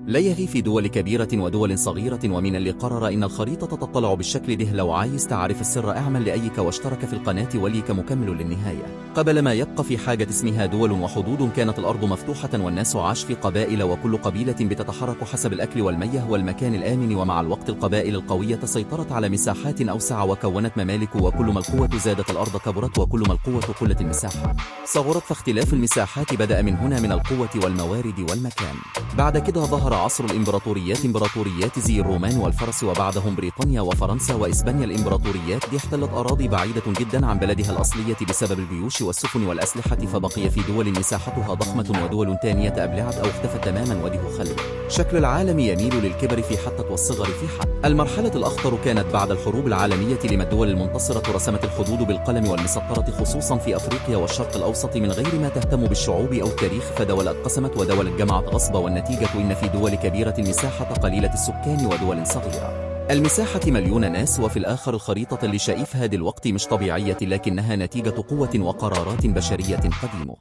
ليه في دول كبيرة ودول صغيرة؟ ومن اللي قرر إن الخريطة تطلع بالشكل ده؟ لو عايز تعرف السر اعمل لأيك واشترك في القناة وليك مكمل للنهاية. قبل ما يبقى في حاجة اسمها دول وحدود، كانت الأرض مفتوحة والناس عاش في قبائل، وكل قبيلة بتتحرك حسب الأكل والمياه والمكان الآمن. ومع الوقت القبائل القوية سيطرت على مساحات أوسع وكونت ممالك، وكل ما القوة زادت الأرض كبرت، وكل ما القوة قلت المساحة صغرت. فاختلاف المساحات بدأ من هنا، من القوة والموارد والمكان. بعد كده ظهر عصر الإمبراطوريات، إمبراطوريات زي الرومان والفرس، وبعدهم بريطانيا وفرنسا وإسبانيا. الإمبراطوريات دي احتلت أراضي بعيدة جدا عن بلدها الأصلية بسبب الجيوش والسفن والأسلحة، فبقي في دول مساحتها ضخمة ودول تانية أبلعت أو اختفت تماما. وده خل شكل العالم يميل للكبر في حتة والصغر في حتة. المرحلة الأخطر كانت بعد الحروب العالمية، لما الدول المنتصرة رسمت الحدود بالقلم والمسطرة، خصوصا في أفريقيا والشرق الأوسط، من غير ما تهتم بالشعوب أو التاريخ. فدول اتقسمت ودول اتجمعت غصب، والنتيجة إن في دول كبيرة المساحة قليلة السكان ودول صغيرة المساحة مليون ناس. وفي الآخر الخريطة اللي شايفها دلوقتي مش طبيعية، لكنها نتيجة قوة وقرارات بشرية قديمة.